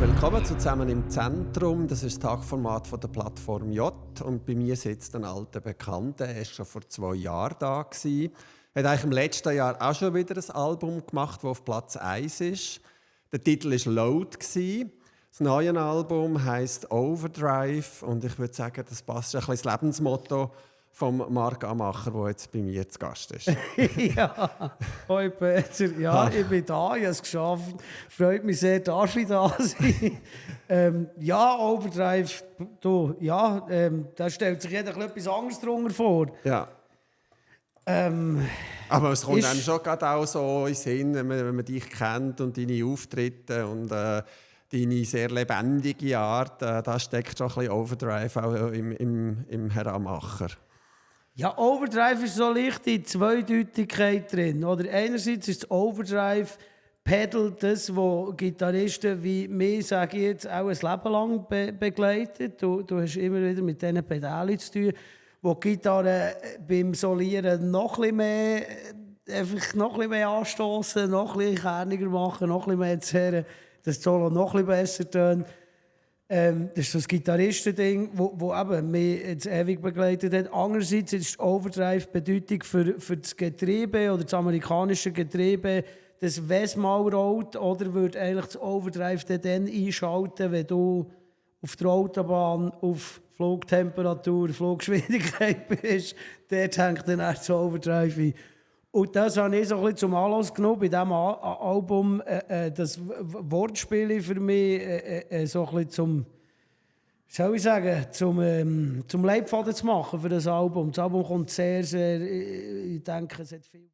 willkommen zu «Zusammen im Zentrum». Das ist das Tagformat von der Plattform J. Und bei mir sitzt ein alter Bekannter. Er war schon vor 2 Jahren da. Er hat eigentlich im letzten Jahr auch schon wieder ein Album gemacht, das auf Platz 1 ist. Der Titel war «Load». Das neue Album heisst «Overdrive». Und ich würde sagen, das passt ein bisschen ins Lebensmotto von Marc Amacher, der jetzt bei mir zu Gast ist. Ja, hoi Peter. Ja, ich bin da, ich habe es geschafft. Freut mich sehr, darf ich da sein. Ja, Overdrive, du, ja, da stellt sich jeder etwas anderes darunter vor. Ja. Aber es kommt einem schon gerade auch so in den Sinn, wenn man dich kennt und deine Auftritte und deine sehr lebendige Art, da steckt schon ein bisschen Overdrive auch im Herrn Amacher. Ja, Overdrive ist so leicht die Zweideutigkeit drin. Oder einerseits ist das Overdrive Pedal das, was Gitarristen wie mich, sage ich jetzt, auch ein Leben lang begleitet. Du hast immer wieder mit diesen Pedalen zu tun, wo die Gitarre beim Solieren noch ein bisschen mehr anstoßen, noch ein bisschen kerniger machen, noch ein bisschen mehr zehren, dass das Solo noch ein bisschen besser tönt. Das ist so das Gitarristending, wo eben mich jetzt ewig begleitet hat. Andererseits ist Overdrive Bedeutung für das Getriebe oder das amerikanische Getriebe, das wenn es mal rollt, oder würde eigentlich das Overdrive dann einschalten, wenn du auf der Autobahn auf Flugtemperatur, Fluggeschwindigkeit bist. Dort hängt dann erst das Overdrive ein. Und das habe ich so ein bisschen zum Anlass genommen, bei diesem Album das Wortspiel für mich so ein bisschen zum, soll ich sagen, zum Leitfaden zu machen für das Album. Das Album kommt sehr, sehr, ich denke, es hat viel...